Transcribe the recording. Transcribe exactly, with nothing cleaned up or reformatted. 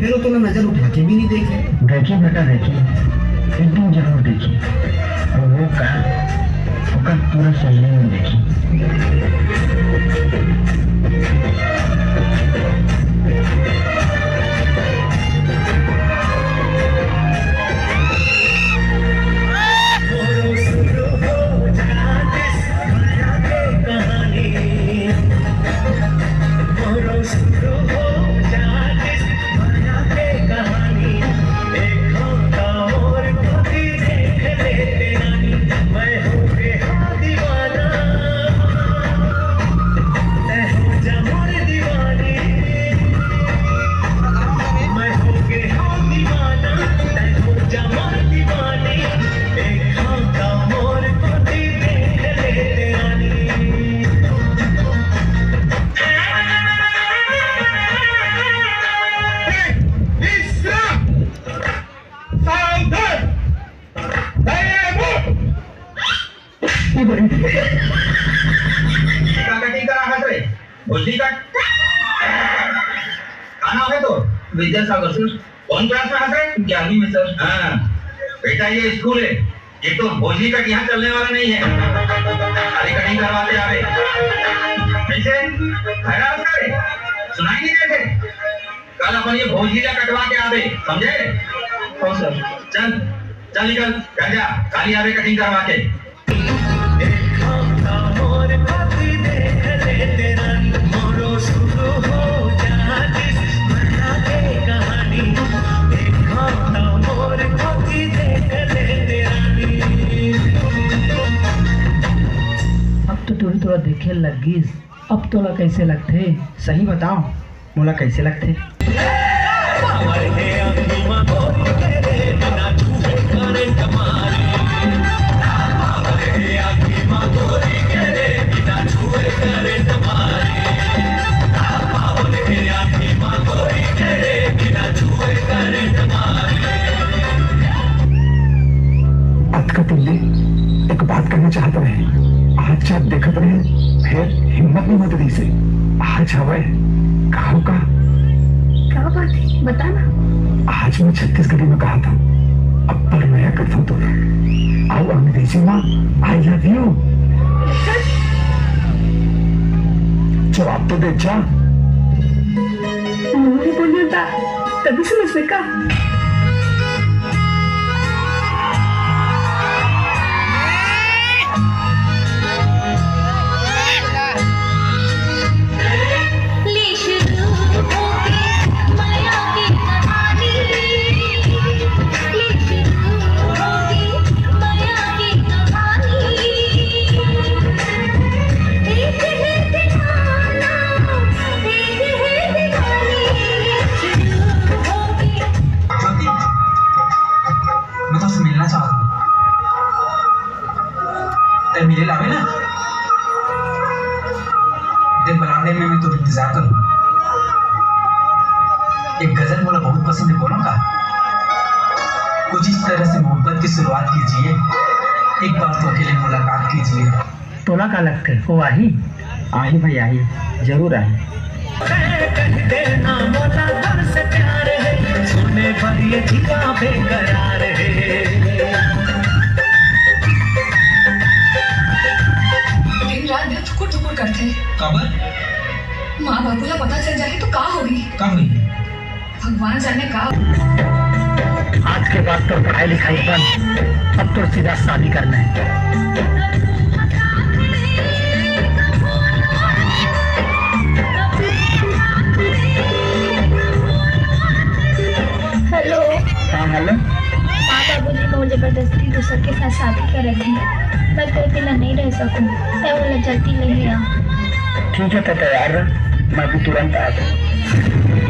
फिर वो तोला नजर उठा के भी नहीं देखे। देखी बेटा, देखी, एक दिन जरूर देखी। और वो का, ओकर पूरा शरीर में देखी। का कटिंग करा हस रे? भोजली कट। का नाम है तो? विद्यासागर सर। कौन क्लास में हस रे? ग्यारहवीं में सर। हाँ बेटा, ये स्कूल है, ये तो भोजली कट यहाँ चलने वाला नहीं है। खाली कटिंग करवाते आ रहे। कैसे? हैरान करे, सुनाई नहीं देते। कल अपन ये भोजली का कटवा के आबे, समझे? हाँ सर। चल, चल निकल, घर जा, खाली आबे कटिंग करवा के। अब तो टूरी तोला देखे लग गिस। अब तोला कैसे लगथे? सही बताओ, मोला कैसे लगथे? अतका दिन ले एक बात कहना चाहत रहे, आज जब देखत रहे, फिर हिम्मत नहीं होत रहिसे। आज हवय, का हो का? का बात है? बता ना। आज मैं छत्तीसगढ़ी में कहा था, अब पर मैं करता हूँ तो। आओ अंग्रेजी में, I love you। जवाब तो दे जा। मुंह नहीं बोलियो ता, तभी समझ में का? ज्योति, मैं तुझसे मिलना चाहता हूँ। तै मिले लावे ना? देख, बरामदे में मैं तो इंतजार करूँ। एक गजल मोला बहुत पसंद है, बोलो का? कुछ इस तरह से मोहब्बत की शुरुआत कीजिए, एक बार तो अकेले मुलाकात कीजिए। तोला का लगथे, वो आही? आही भाई, आही, जरूर आही। दिन रात दिल थुकुर थुकुर करथे। काबर? माँ बाबू ला पता चल जाही तो का होही? का होही? भगवान जाने का। आज के बाद तो पढ़ाई लिखाई बंद, अब तो सीधा शादी करना है। हेलो। हाँ, हेलो। माँ बाबूजी मोर जबरदस्ती दूसर के साथ शादी करत हे। मैं तोर बिना नहीं रह सकूँ। तै ओला जल्दी ले आ। ठीक है, तो तैयार रह, मैं भी तुरंत आ जाऊँ।